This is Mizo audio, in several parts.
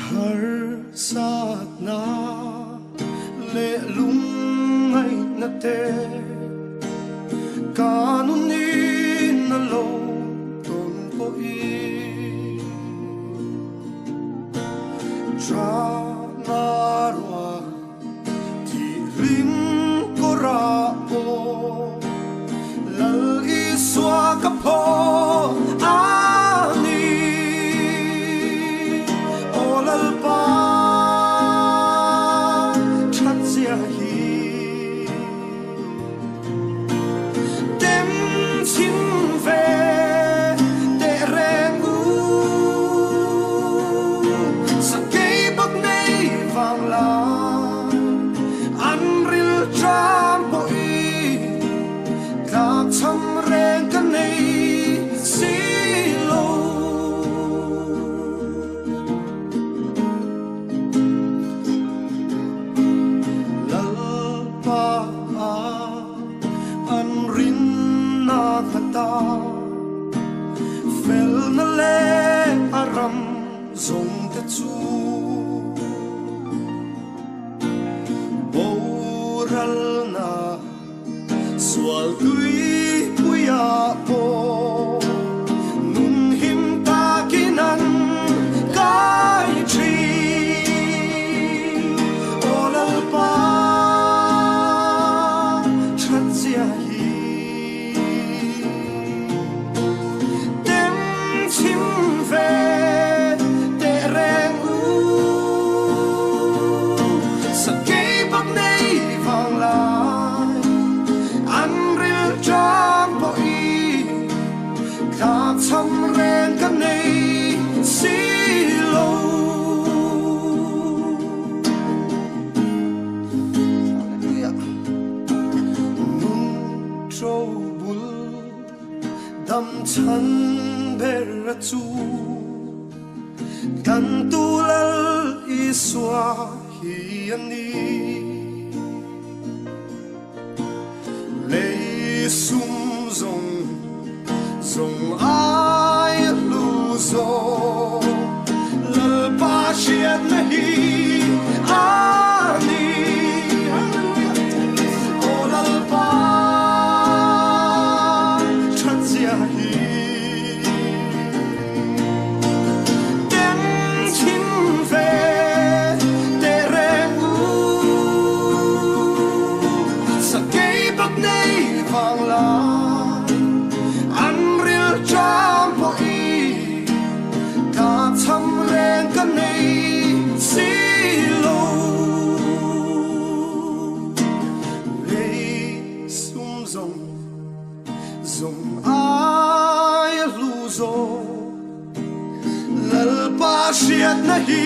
Harsatna leh lungngaihna te ka nunin a lo tawn pawhin Chana ruah thihlim kawrah pawh Lal Isua ka phaw a ni. Aw Lalpa, thatzia hi tem chin ve teh reng u. Sakei bak nei vang lai an rilṭam pawhin tlakchham reng ka nei si lo. Lalpa an rinna khata felna leh a ram zawng te chu boralna sual tuipuiah pawh nun him takin an kai thin. Aw Lalpa, thatzia hi tem chim ve teh reng u. Sakei bak nei vang lai an rilṭam pawhin tlakchham reng ka nei si lo. Hallelujah. Nun ṭo bul dam chhan ber a chu kan tu Lal Isua hi a ni. Lei sum zawng zawng ai a hlu zawk Lalpa hriatna hi a ni. Aw Lalpa thatzia hi tem chim ve teh reng u. Sakei bak nei vang lai an rilṭam pawhin tlakchham reng ka nei si lo. Lei sum zawng zawng ai a hlu zawk Lalpa hriatna hi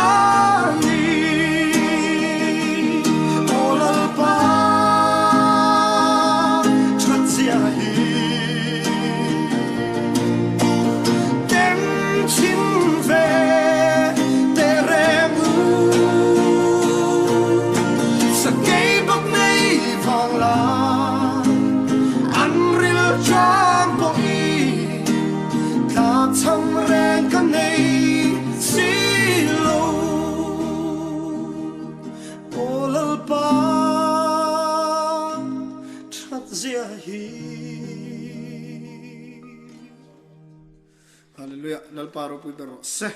a ni. Aw Lalpa, thatzia hi tem chin ve teh reng u. Sakei bak nei vang lai an rilṭam pawhin tlakchham reng ka nei si lo. Aw Lalpa, ṭhatzia hi. Hallelujah. Lalpa ropui ber rawh se.